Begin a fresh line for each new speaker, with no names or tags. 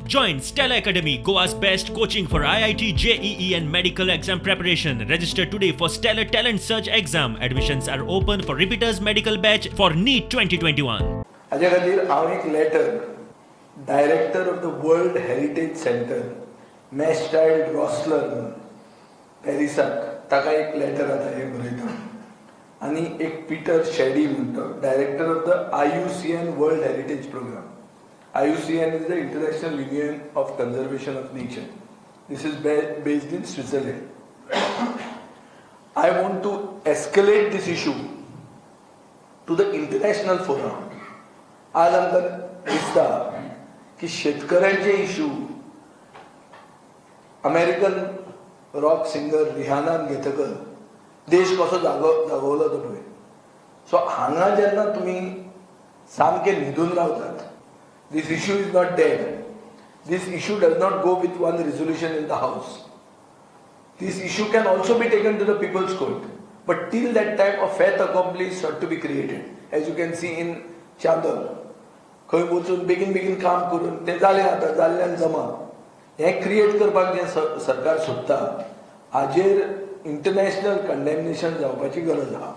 Join Stellar Academy, Goa's best coaching for IIT, JEE, and medical exam preparation. Register today for Stellar Talent Search exam. Admissions are open for repeaters medical batch for NEET 2021.
हाजे खातीर हांव एक letter director of the World Heritage Centre, Mathilde Rössler म्हणून पॅरिसाक, ताका एक letter आतां हें बरयता आनी एक पिटर शेडी म्हणटा, director of the IUCN World Heritage Programme. IUCN is the International Union of Conservation of Nature. This is based in Switzerland. I want to escalate this issue to the international forum. आज आमकां दिसता की शेतकऱ्यांचे issue American rock singer रिहानान घेतकच देश कसो जागो जागवलो तो पळय. सो हांगा जेन्ना तुमी सामके न्हिदून रावतात, this issue is not dead. This issue does not go with one resolution in the house. This issue can also be taken to the People's Court. But till that time, a fait accompli ought to be created. As you can see in Chandor, खंय वचून बेगीन बेगीन काम करून तें जालें, आतां जाल्ल्यान जमा हें क्रिएट करपाक जें सरकार सोदता, हाजेर इंटरनॅशनल कंडेमनेशन जावपाची गरज आहा.